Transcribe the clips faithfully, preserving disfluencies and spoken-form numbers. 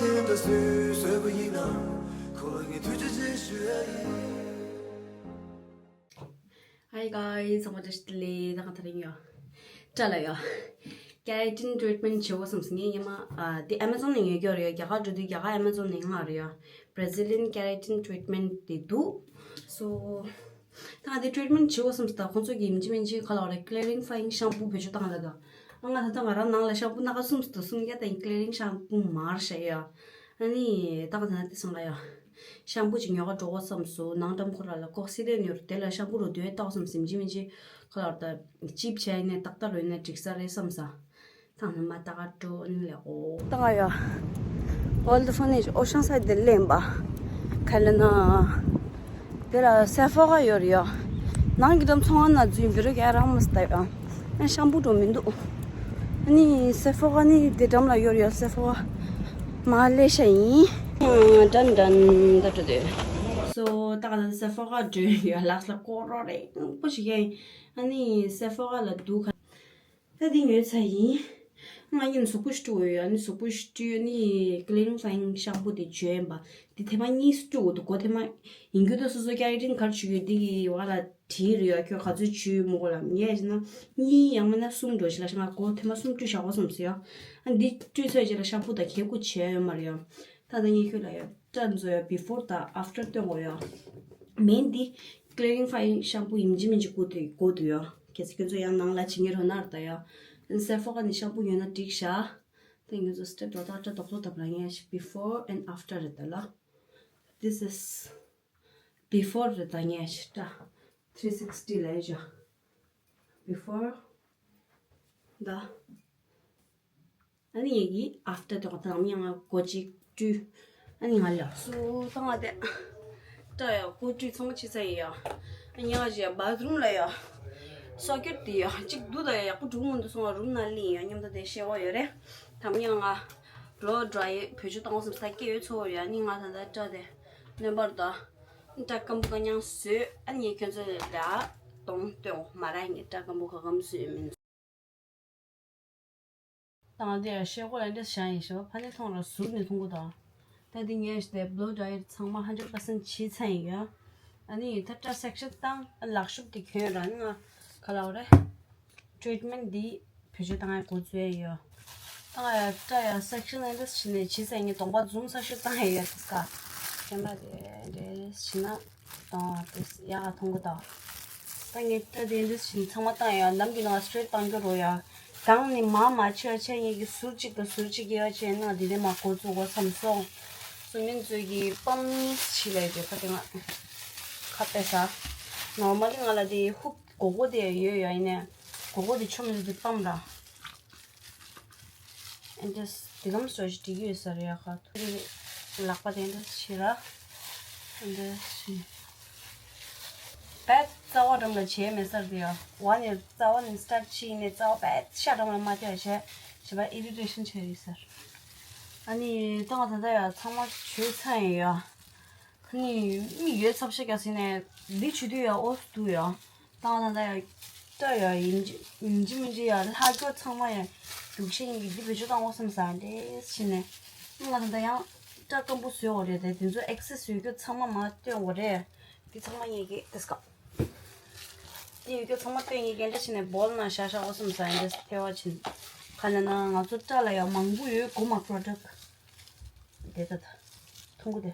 དེ་འདྲ་སུས་བཟོས་པ་ཡིན་ན། ཁོ་ལ་ངས་ཐུགས་རྗེ་ཆེ་ཞུ་ཡ་ཡིན། Hi guys, ཚང་མ་བཀྲ་ཤིས་བདེ་ལེགས། ད་ང་དེ་རིང་ཡོད། སྐྲ་ལ་ཡོད། Keratin treatment བྱེད་དགོས་བསམ་སོང་། ངས་སྔོན་མ་ཨ་དེ་Amazon ནས་ཉོས་ཀྱི་ཡོད་རེད་ཡ། རྒྱ་གར་འགྲོ་དུས་རྒྱ་གར་Amazon ནས་མངགས་རེད་ཡ། Brazilian keratin treatment དེ་འདུག So ད་ང་དེ་treatment བྱེད་དགོས་བསམ་སོང་། ད་ཁོང་ཚོ་གིས་ཡིན་གཅིག་མིན་གཅིག་ག་ལབ་རེད། clarifying shampoo བེད་སྤྱོད་བཏང་ལབ་ད། ཨ་ང་ད་ལྟ་ང་རང་ནང་ལ་shampoo སྣ་ཁ་གསུམ་དང་གསུམ་ཡ། ད་ཡིན་clearing shampoo མར་བཞག་ཡ། ཨ་ནི་ད་ང་ད་ལྟ་དེ་སང་ག་ཡ། shampoo ཅིག་ཉོ་ག་འགྲོ་དགོས་བསམ་སོང་། ནང་འགྲམ་ཁོ་ར་ལ་ཀོག་སི་ལེན་ཡོད་རེད། དེ་ལ་shampoo རུ་དོན་ལྟ་བསམ་སེམས་ཅི་མིན་ཅི་ཁ་ལར་ད་cheap བྱས་ནས་ཏག་ཏག་རུ་ཡིན་ན་འགྲིག་ས་རེད་བསམ་ས། ད་ནི་མ་ད་ག་འགྲོ་ཨ་ནི་ལས་འོ། ད་ང་ཡ། World Furniture Oceanside དེ་ལེན་པ། ག་ལ་ན། དེ་ལ་Sephora ཡོད་རེད་ཡ། ནང་གི་འགྲམ་ཚོང་ཁང་ན་འཛུལ་བི་རོ་ཀ་རང་མ་སྟ་ཡ། ཨ་shampoo འགྲོ་མི་འདུག་ཨ་ནི་Sephora ནི་དེ་འགྲམ་ལ་ཡོད་རེད་ཡ། Sephora མ་ལེ་ཤ་ཡིན། ཨ་done done ད་འགྲོ་དེ། So ད་ག་ད་Sephora འགྲོ་ཡ། ལགས་ལ་ཀོ་རོ་རེ་པོ་ཞིག་ཡ་ཡིན། ཨ་ནི་Sephora ལ་འདུག་ག་ད་འདི་ཉོས་ཚར་ཡིན། ང་གཉིས་གཟུགས་པོ་ཞིག་བཀྲུ་དགོས་ཡོད། ཨ་ནི་གཟུགས་པོ་ཞིག་བཀྲུས། ཨ་ནི་clarifying shampoo དེ་བརྗོད་ཡིན་པ། འདི་ཐེངས་མ་གཉིས་བཀྲུ་དགོས་འདུག་གོ། ཐེངས་མ་ཡིན་རྒྱུ་ད་སོ་སོ་keratin ག་རེ་བྱུག་ཡོད་འདི་གི་བ་ལ་བྲིས་རེད་ཡ། ཁྱོད་ག་ཚོད་བྱུག་མོ་གོ་ལ་ངས་བྱས་ན་གཉིས་ཡང་མིན་ན་གསུམ་འགྲོ་ཞིག་ལ་ཤ་ང་གོ་ཐེངས་མ་གསུམ་བཀྲུས་བཞག་གོ་བསམ་སོང་ཡ། ཨ་འདི་བཀྲུས་ཚར་རྗེས་ལ་shampoo དང་གད་སྐུ་བྱས་ཡོད་མ་རེད་ཡ། ད་ལྟ་ངས་ཁྱོད་ལ་ཡ། སྐྲ་འཛོ་ཡ་before དང་after སྟོན་དགོས་ཡ། མིན་འདི་clarifying shampoo ཡིན་གཅིག་མིན་གཅིག་བཀོལ་དུ་བཀོལ་དུ་ཡ། གལ་སྲིད་ཁྱོད་ཚོ་ཡང་ནང་ལ་བྱེད་ངེས་རོ་ན་ར་ད་ཡ། Sephora ནས་shampoo ཡོད་ན་འགྲིག་ཤག་ད་ངེད་ཚོ་step ད་ད་ད་དོག་ཐོག་ད་པ་ལ་ངས་before and after རེད་ད་ལ། This is before རེད་ད། ངས་ད་three sixty ལ་ཡ་ཞོ། Before ད། ཨ་ནི་ཡི་གེ་after དེ་ག་དང་མི་ཡང་གོ་གཅིག་བཀྲུས། ཨ་ནི་ང་ལ་སུ་བཏང་བ་དེ། སྐྲ་ཡ་ཀོ་བཀྲུས་ཚང་མ་བྱས་ཚར་ཡི་ཡ། ཨ་ནི་ང་ཞེ་bathroom ལ་ཡ། སོ་ཀེཊ་དེ་ཡ་གཅིག་བསྡུ་ད་ཡ་ཡག་པོ་འགྲུབ་མི་འདུག་སོང་ང་རུམ་ནང་ལ་ཡ་མཉམ་དུ་དེ་ཤེས་བ་ཡོད་རེད། དམ་ཡང་ང་blow dryer བེད་སྤྱོད་བཏང་བ་སོང་ས་སྐྱེ་ཡོད་ཚོ་ཡ། ཨ་ནི་ང་ད་ད་སྐྲ་དེ་ནོན་པར་ད། སྐྲ་སྐམ་པོ་ག་ཉང་བཟོས། ཨ་ནི་ཁྱོད་ཚོ་ལ་གདོང་སྟོན་མ་ར་ངས་སྐྲ་སྐམ་པོ་ག་གམ་བཟོས་མིན། དང་དེ་ཤེལ་སྒོ་ལ་འདྲེས་བཞག་ཡིན་ཞེས་པ་ཕ་ནི་མཐོང་ར་ཟུར་ནས་མཐོང་གི་དང་། ད་འདི་ངས་དེ་blow dryer ཚང་མ་hundred percent བྱས་ཚར་ཡིན་ཡ། ཨ་ནི་ད་སྐྲ་section བཏང་ཨ་ལག་ཤུབས་དེ་གྱོན་ར་ནི་ང་ག་ལ་བ་རེད། treatment འདི་བེད་སྤྱོད་བཏང་ཡ་འགོ་བཙུགས་ཡ་ཡོད། ད་ང་ཡ་སྐྲ་ཡ་section འདྲེས་བྱས་ནས་བྱས་ཚར་ཡིན། གདོང་པ་zoom ས་ཤུགས་བཏང་ཡ་ཡོད་དེ་ཀ། གྱོན་པ་དེ་འདྲེས་བྱས་ན། དང་དེ་ཡག་མཐོང་གི་དང་། ད་ངས་ད་དེ་འདྲ་ཞིག་ཚང་མ་བཏང་ཡ། ནམ་གྱི་ནང་straight བཏང་རྒྱུ་རོ་ཡ། གང་ནི་མ་མ་ཆེ་བ་ཆེ་ངེད་ཀྱི་ཟུར་གཅིག་དང་ཟུར་གཅིག་ཡ་ཆེ་ན་དེ་ནས་མ་འགོ་བཙུགས་གོ་བསམ་སོང་། སུ་མིན་ཚོས་ཀྱི་པམ་ཕྱི་ལ་ཡོད་ཁ་དེ་ང་ཁ་པེ་ས། normally ང་ལ་དེ་ཧུབ་གོ་གོ་དེ་ཡོད་ཡ། ཡིན་ནས་གོ་གོ་དེ་ཆོ་མི་འདུག་དེ་པམ་ར། ཨེ་འདྲས་དེ་གམ་སོ་ཞིག་འགྲིག་ཡོད་ས་རེད་ཡ། ཁ་ཐུག་ལག་པ་དེ་འདྲས་ཕྱི་ར། ཨེ་འདྲས་ཕྱི། བད་རྩ་བ་འགྲམ་ལ་བྱས་མེད་སར་དེ་ཡ། བ་ནས་རྩ་བ་ནས་start ཕྱི་ཡིན་ནས་རྩ་བ་བད་ཤ་འགྲམ་ལ་མ་བྱས་བྱས་བྱས་པ་irritation ཆེ་ཡོད་སར། ཨ་ནི་ཏང་ད་ད་ཡ་ཚང་མ་བྱས་ཚར་ཡིན་ཡ། ཁ་ནི་མི་ཡོད་ཚབ་ཤ་རྒྱག་ཟིན་ནས་འདི་བྱེད་དུས་ཡ་ཨོ་སུ་འདུག་ཡ། ཏང་ད་ད་ཡ་སྐྲ་ཡ་ཡིན་གཅིག་ཡིན་གཅིག་མིན་གཅིག་ཡ་ལྷག་རྒྱུ་ཚང་མ་ཡ་རྒྱུག་ཤེས་ཡིན་གྱི་འདི་བེད་སྤྱོད་བཏང་ཨོ་བསམ་ས་འདྲེས་ཕྱིན་ནས་ང་ད་ད་ཡང་སྐྲ་སྐམ་པོ་བཟོས་འོ་རེད་དེ་དེ་ཚོ་excess ཡོད་རྒྱུ་ཚང་མ་མ་སྟོན་འོ་རེད། འདི་ཚང་མ་ངེད་ཀྱི་དེ་སྐབས་འདི་ཡོད་རྒྱུ་ཚང་མ་སྟོན་ཡིན་གྱི་འདྲ་ཕྱིན་ནས་བོལ་ན་ཤ་ཤ་ཨོ་བསམ་ས་འདྲེས་ཐེ་བ་ཕྱིན་ག་ན་ན་ང་ཚོ་སྐྲ་ལ་ཡ་མང་པོ་ཡོད་གོ་མ་product དེ་ད་ད། ཐུང་གུ་དེ།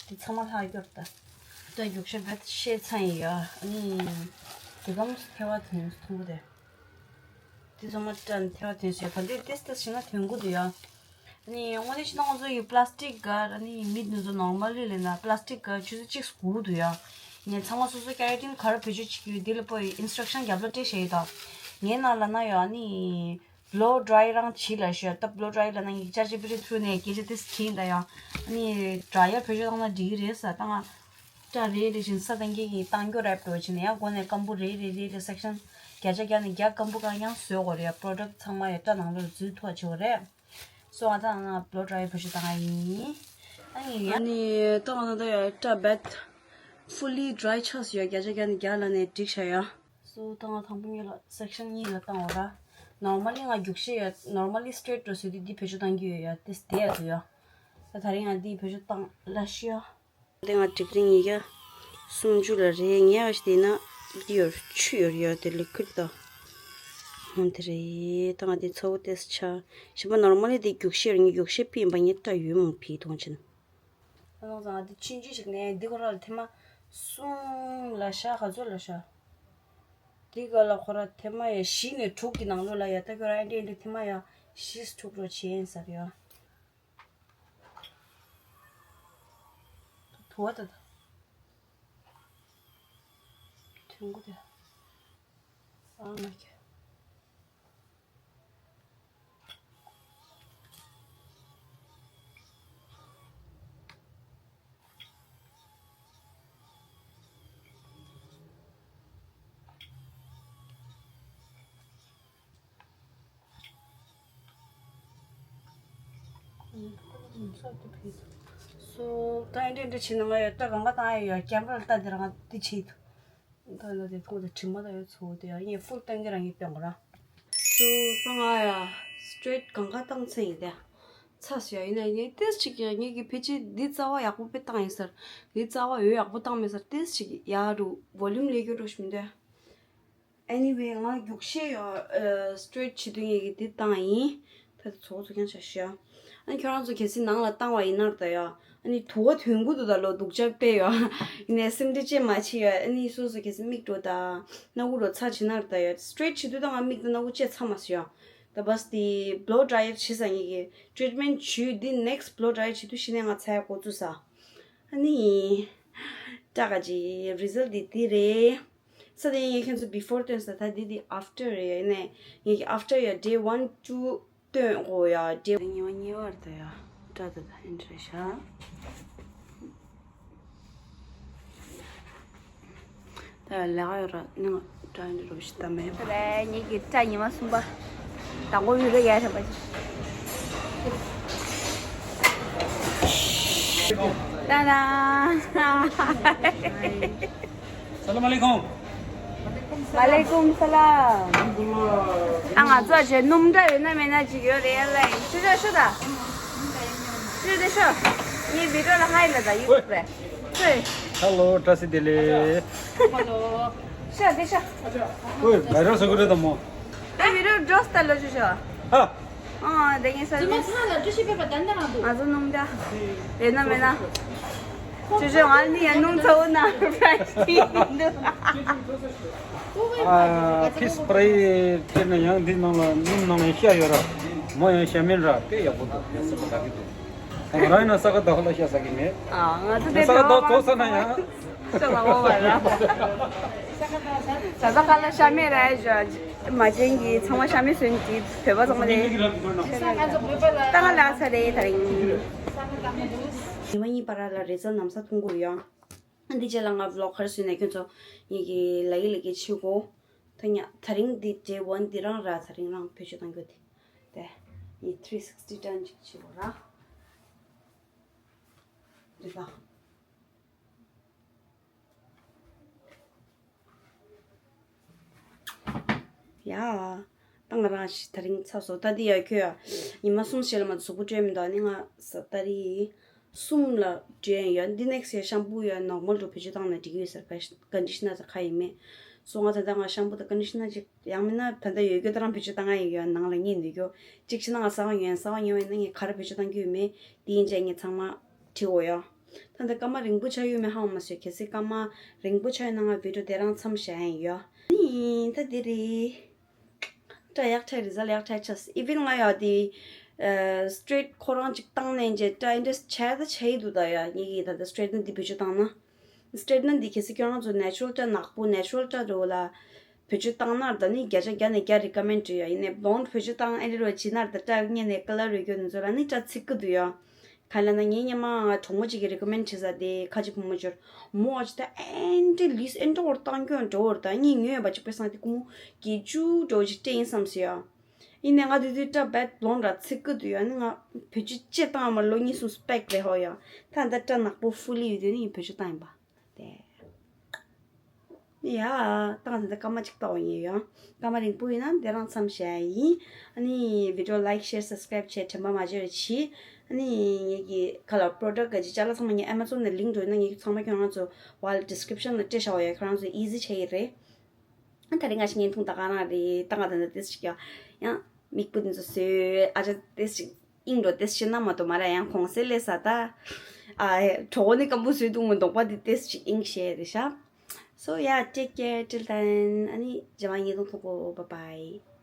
དེ་ཚང་མ་ལྷག་ཡོད་ད། ད་རྒྱུག་ཤ་བེད་ཤེས་ཚང་ཡིན་ཡ། ཨ་ནི། དེ་གམ་ཐེ་བ་དེ་ཐུང་གུ་དེ། དེ་ཚང་མ་ཏྲན་ཐེ་བ་དེ་ཤེས་ག་འདི་ཏེས་ཏེས་ཤེས་ན་ཐུང་གུ་དེ་ཡ། ཨ་ནི་དངོས་གནས་ཤེས་ན་ང་ཚོ་ཡི་plastic ག་ཨ་ནི་མི་དེ་ཚོ་normally ལས་ན་plastic ག་ཆུ་ཚོད་གཅིག་སྒུག་འདུག་ཡ། ངས་ཚང་མ་སོ་སོ་keratin ག་རེ་བེད་སྤྱོད་བྱེད་ཀྱི་ཡོད་དེ་ལ་པོ་ཡི་instruction རྒྱབ་ལ་སྤྲད་བཞག་ཡོད་ད། ངའི་ནང་ལ་ན་ཡ་ཨ་ནི། blow dryer རང་བྱིས་ལ་ཞོ་ད་blow dryer ལ་ནང་གི་ཅར་ཅི་པི་རི་ཐུ་ནས་སྐད་ཆ་དེ་བྱིས་ད་ཡ། ཨ་ནི་dryer བེད་སྤྱོད་བཏང་ན་འགྲིག་གི་རེད་ས་ད་ང་སྐྲ་རེ་རེ་བཞིན་ས་དང་སྐྱེ་གི་བཏང་རྒྱུ་རེད་འགྲོ་བྱིས་ནས་ཡང་སྒོ་ནས་སྐམ་པོ་རེ་རེ་རེ་རེ་section བརྒྱ་ཆ་བརྒྱ་ནས་བརྒྱ་སྐམ་པོ་གང་ཡང་བཟོས་དགོས་རེད་ཡ། product ཚང་མ་ཡ་སྐྲ་ནང་ལོགས་འཛུལ་ཐུབ་བྱེད་དགོས་རེད། སོ་ང་ད་ང་blow dryer བེད་སྤྱོད་བཏང་ཡ་ཡིན། ཨ་ནི་ཡ། ཨ་ནི་ད་ང་ད་ཡ་སྐྲ་བད་fully dry ཆགས་སུ་ཡ་བརྒྱ་ཆ་བརྒྱ་ནས་བརྒྱ་ལ་ནས་འགྲིག་ཤ་ཡ། སོ་ད་ང་དང་པོ་གཉིས་ལ་section གཉིས་ལ་བཏང་བ་ར། normally ང་རྒྱུག་ཤེས་ཡོད། normally straight འགྲོ་སྲིད་དུས་འདི་བེད་སྤྱོད་བཏང་གི་ཡོད་ཡ། དེ་བསྡད་ཡ་དུ་ཡ། ད་ད་རིང་ང་འདི་བེད་སྤྱོད་བཏང་ལ་ཤི་ཡ། དེ་ང་ཌིག་རི་ཉིས་བརྒྱ་སུམ་ཅུ་ལ་རེད། ངས་བ་ཞིག་དེ་ན་འདི་ཡོད། ཆུ་ཡོད་ཡོད་དེ་ལི་ཁུར་ད། ཧོན་དེ་རེད། ད་ང་དེ་ཚ་བོ་ཏེས་ཆ་ཞིམ་པ་ནོར་མ་ལི་དེ་རྒྱུག་ཤེས་ར་ངས་རྒྱུག་ཤེས་ཕི་ཡིན་པ་ངས་ད་ཡོད་མོ་ཕི་ཐོང་ཆེན། ཨ་ནང་ཚང་ང་དེ་ཆུན་ཆུན་ཞིག་ནས་འདི་ཁོ་ར་ལ་ཐེ་མ་གསུམ་ལ་ཤ་ག་ཚོད་ལ་ཤ། འདི་ག་ལ་ཁོ་ར་ཐེ་མ་ཡ་བཞི་ནས་དྲུག་གི་ནང་ལོགས་ལ་ཡ། ད་ཁོ་ར་ཨེ་འདྲ་ཨེ་འདྲ་ཐེ་མ་ཡ་བཞི་དྲུག་རོ་བྱེད་ཡིན་ཟེར་ཡ། དུ་བ་ད་ད། དུང་གུ་དེ། ཨ་མ་ཁྱེ། སོ། ད་ཨེ་འདྲ་ཨེ་འདྲ་བྱས་ན་ང་ཡོད་ལྟ་གང་ག་བཏང་ཡ་ཡོད། ཀེམ་ར་ལ་ལྟ་དེ་རང་འདི་བྱེད་ཐུབ། ད་ལ་དེ་ཐུང་དེ་དྲི་མ་ད་ཡོད་ཚོ་དེ་ཡ་ངས་ཧྥུལ་བཏང་གི་རང་ངས་བཏང་གོ་ར། སོ་ད་ང་ཡ་སི་ཊེ་རེ་ཊི་གང་ག་བཏང་ཚར་ཡིན་ད། ཚ་སུ་ཡ་ཡིན་ན་ངས་ཏེས་ཅིག་ཡ་ངས་ཀྱི་ཕལ་ཆེར་འདི་རྩ་བ་ཡག་པོ་དཔེ་བཏང་ཡིན་ཟེར། འདི་རྩ་བ་འོས་ཡག་པོ་བཏང་མེད་ཟེར། ཏེས་ཅིག་ཡ་རུ་ཝོ་ལུམ་ལས་རྒྱུ་འགྲོ་ཞིག་མི་འདུག Anyway ང་རྒྱུག་ཤེས་ཡོད། སི་ཊེ་རེ་ཊི་བྱེད་དུས་ངས་ཀྱི་འདི་བཏང་ཡིན། ད་དེ་ཚོ་ཚོ་ཀྱང་བྱ་ཤོག་ཨ་ནི་ཁྱོད་རང་ཚོ་གལ་སྲིད་ནང་ལ་བཏང་བ་ཡིན་ན་ད་ཡ། ཨ་ནི་དུ་བ་དོན་གུ་དུ་ད་ལོ་སྡུག་ཅག་དཔེ་ཡོད། ཡིན་ནའི་སེམས་ཁྲལ་ཅེས་མ་བྱེད་ཡོད། ཨ་ནི་སོ་སོ་གལ་སྲིད་མིག་འགྲོ་ད། སྣ་བུག་རོ་ཚ་བྱེད་ན་ད་ཡ། སི་ཊེ་རེ་ཊི་བྱེད་དུས་ད་ང་མིག་ད་སྣ་བུག་ཅེས་ཚ་མ་སོང་ཡ། ད་བས་དེ་བློ་ཌ་ཡེ་ཊི་བྱེད་ས་ངས་ཀྱི་ཊི་རི་ཊི་མེན་ཊི་བྱུས་འདི་ནེག་སི་བློ་ཌ་ཡེ་ཊི་བྱེད་དུས་ཤི་ནས་ང་ཚ་ཡ་གོ་ཚུ་ས། ཨ་ནི། ཏྲ་ག་ཅི་རི་ཛལ་ཊི་འདི་འདི་རེད། ས་དེ་ངས་ཁྱེད་ཚོ་before སྟོན་ས། ད་འདི་འདི་after རེད་ཡ། ནས་ངས་ཀྱི་after ཡ་day one two སྟོན་གོ་ཡ། day གཉིས་པ་གཉིས་པར་ད་ཡ་ཏྲ་ད་ད་ཨེ་འདྲ་ཤ། ད་ལས་ཀ་ཡོད་ར་ནི་ང་ཏྲ་ཨེ་འདྲ་རོ་ཞིག་ད་མེད་པ། ད་ངས་ཀྱི་ཏྲ་ཉི་མ་གསུམ་པ། དང་པོ་ཡུལ་ལ་ཡ་ར་པ་ཅི། ད་ད། السلام عليكم. وعليكم السلام. ཨ་ང་ཚོ་ཞེ་སྣུམ་འདྲ་ཡོད་ན་མེད་ན་ཅིག་ཡོད་རེད་ལ། ཤུ་ཤུ་ཤུ་ད། ཤུ་དེ་ཤུ། ངའི་བི་ཌི་ཡོ་ལ་ཧའི་ལ་ད་ཡུ་ཊུབ་རེད། ཤུ། ཧ་ལོ་བཀྲ་ཤིས་བདེ་ལེགས། ཧ་ལོ། ཤུ་དེ་ཤུ། ཨོའི་བའི་རལ་ཟ་གི་རེད་དམ་མོ། ཨ་བི་ཌི་ཡོ་འགྲོ་སྟ་ལོ་ཤུ་ཤུ། ཧ། ཨ་དེ་ངས་ས་ཙི་མོ་ཚང་ལ་བཀྲ་ཤིས་བདེ་ལེགས་ད་ན་རང་འདུག་ང་ཚོ་སྣུམ་འདྲ། རེད་ན་མེད་ན། ཅོ་ཅོ་ང་ནི་ཡང་སྣུམ་ཚ་བོ་ན་ཕ་ར་ཡི་སི་ཡིན་འདུག་ཨ་ཕིས་པ་ར་ཡི་སྟེར་ན་ཡང་འདི་ནང་ལ་སྣུམ་ནང་ལ་ཤ་ཡོད་ར། མོ་ཡང་ཤ་མིན་ར་དཔེ་ཡག་པོ་འདུག་ཡང་སེམས་པ་དགའ་གི་འདུག་ང་རང་ཡིན་ན་ས་ག་ཟླ་བ་ལ་ཤ་ཟ་གི་མེད། ཨ་ང་ཚོ་ས་དེ་ག་ཟླ་བ་ཚོགས་ས་ན་ཡང་། ཤ་ཟ་བ་བ་ར། ད་ས་ག་ལ་ཤ་མེད་ར་ཡ་ཞོ། མ་ཅན་གྱི་ཚང་མ་ཤ་མེད་སོན་གྱི་བོད་པ་ཚང་མ་རེད། ད་ང་ལ་ས་རེད་ད་རིང་། ཉི་མ་གཉིས་བར་ལ་རེ་ཚ་ནམ་ས་ཐུང་གུ་ཡོང་། འདི་རྗེས་ལ་ང་ཝི་ལོག་ག་རེ་བཟོས་ན་ཁྱོད་ཚོ་ངེད་ཀྱི་ལ་གི་ལ་གི་ཆེ་གོ། ད་ཉ་ད་རིང་འདི་ཌེ་ཝན་འདི་རང་ར་ད་རིང་རང་བེད་སྤྱོད་གཏང་རྒྱུ་དེ། དེ་ངས་ཐི་རི་སིག་སི་ཊི་ཊན་ཅིག་བྱེད་དགོས་ར། འདི་ད། ཡ། ད་ང་རང་ཞིག་ད་རིང་ཚ་སོ་ད་འདི་ཡ་ཁྱོད་ཡ། ཉི་མ་གསུམ་ཞིག་ལ་མ་གཏོགས་གཟུགས་པོ་སྤྲོད་མི་འདུག་ཨ་ནི་ང་ས་ད་རི་གསུམ་ལ་སྤྲོད་ཡ་ཡོད། འདི་ནེག་སི་ཡ་ཤམ་པུ་ཡ་ནོར་མལ་རུ་བེད་སྤྱོད་བཏང་ན་འགྲིག་གི་ཡོད་ཟེར་བས་ཀོན་ཌི་ཤི་ནར་ད་ག་ཡིན་མེད། སོ་ང་ད་ལྟ་ང་ཤམ་པུ་དང་ཀོན་ཌི་ཤི་ནར་ཅིག་ཡང་མིན་ན་ད་ལྟ་ཡོད་རྒྱུ་ད་རང་བེད་སྤྱོད་བཏང་ང་ཡིན་ཡོད་ནང་ལ་ངས་ནུས་རྒྱུ། གཅིག་བྱས་ན་ང་གསར་པ་ཉོས་གསར་པ་ཉོས་པ་ཡིན་ན་ངས་ག་རེ་བེད་སྤྱོད་བཏང་རྒྱུ་ཡོད་མེད་དེ་ཡིན་ཅེས་ངས་ཚང་མ་བྲིས་འོ་ཡ། ད་ལྟ་སྐར་མ་རིང་པོ་ཆགས་ཡོད་མེད་ཧ་གོ་མ་སོང་། གལ་སྲིད་སྐར་མ་རིང་པོ་ཆགས་ཡོད་ན་ང་བི་ཌི་ཡོ་དེ་རང་མཚམས་བཞག་ཡིན་ཡོད། ནི་ད་དེ་རེད། ཏྲ་ཡག་ཕྲ་རི་ཛལ་ཡག་ཕྲ་ཆགས། ཨི་ཝན་ང་ཡ་དེ་སི་ཊེ་རེ་ཊི་ཁོ་རང་གཅིག་བཏང་ནས་འཇེ་ཏྲ་ཨིན་ཊི་རེ་སི་ཊི་ཆགས་ད་ཆགས་ཡི་འདུག་ད་ཡ་ངེད་ཀྱིས་ད་ལྟ་སི་ཊེ་རེ་ཊི་ནི་འདི་བེད་སྤྱོད་བཏང་ན། སི་ཊེ་རེ་ཊི་ནི་འདི་གལ་སྲིད་ཁྱོད་རང་ཚོ་ནེ་ཅུ་རལ་ཏྲ་ནག་པོ་ནེ་ཅུ་རལ་ཏྲ་རེད་ལ། བེད་སྤྱོད་བཏང་ན་ད་ནི་བརྒྱ་ཆ་བརྒྱ་ནས་བརྒྱ་རི་ཀ་མེན་ཌི་ཡོད། ཡིན་ནའི་བྷོལ་ཌི་བེད་སྤྱོད་བཏང་ཨེ་རི་རོ་བྱེད་ན་ད་ཏྲ་ངེད་ནས་ཀ་ལར་རོ་རྒྱུ་ནི་ཚོ་ལ་ནི་ཏྲ་ཚིག་གི་འདུག་ཡོད། ག་ལ་ན་ངའི་སྔོན་མ་གྲོགས་མོ་གཅིག་གིས་རི་ཀ་མེན་ཌི་བྱས་ས་དེ་ཁ་ཆེ་བུ་མོ་འབྱོར་མོ་ཨ་ཅི་ད་ཨེ་འདྲ་ལིས་ཨེ་འདྲ་བོར་བཏང་རྒྱུ་འགྲོ་བར་ད་ངས་ཉོས་པ་ཅིག་པས་སང་དེ་ཀུ་མོ་གི་ཇུ་འགྲོ་ཅིག་སྤྲད་ཡིན་བསམ་སི་ཡ། ཡིན་ནའི་ང་དེ་དུས་ཏྲ་བེད་བྷོལ་ཌི་ར་ཚིག་གི་འདུག་ཡོད་ནི་ང་བེད་སྤྱོད་ཅེས་བཏང་བ་ལོ་གཉིས་གསུམ་སྤེག་རེད་ཧོ་ཡ། ད་ད་ཏྲ་ནག་པོ་ཧྥུ་ལི་ཡོད་དུས་ནི་ཡིན་བེད་སྤྱོད་བཏང་ཡིན་པ། དེ། ཡ། ད་ང་ད་ལྟ་སྐར་མ་གཅིག་ལྟ་བ་ཡིན་ཡང་། སྐར་མ་རིང་པོ་ཡིན་ན་འདི་རང་མཚམས་བཞག་ཡིན། ཨ་ནི་video like share subscribe བྱས་དྲན་པ་མ་བརྗེད་རོགས་གྱིས། ཨ་ནི་ངེད་ཀྱི་ཁ་ལ་product ག་ཅི་ཅ་ལག་ཚང་མ་ངས་Amazon ནས་link འགྲོ་ཡིན་ན། ངེད་ཀྱི་ཚང་མ་ཁྱོད་རང་ཚོ་ཝལ་description ལ་སྤྲད་བཞག་པ་ཡ། ཁྱོད་རང་ཚོ་easy བྱེད་ཀྱི་རེད། ཨ་ད་རིང་ང་ཞིག་བརྙན་ཐུང་ད་ག་རང་རེད། ད་ང་ད་ད་ཏེས་ཅིག་ཡ་ཡང་མིག་སྤུ་འདི་ཚོ་བཟོས། ཨ་ཅག་ཏེས་ཅིག་ཨིང་འགྲོ་ཏེས་ཅིག་ན་མ་གཏོགས་མ་ར། ཡང་གོང་སེ་ལས་ས་ད། ཨ་གྲོགས་ནི་སྐམ་པོ་བཟོས་འདུག་མོ་མདོག་པ་འདི་ཏེས་ཅིག་ཨིང་ཤེས་རེད་ཤག So yeah, take care till then. ཨ་ནི་རྗེས་མ་བརྙན་ཐུང་ཐུག་གོ bye bye.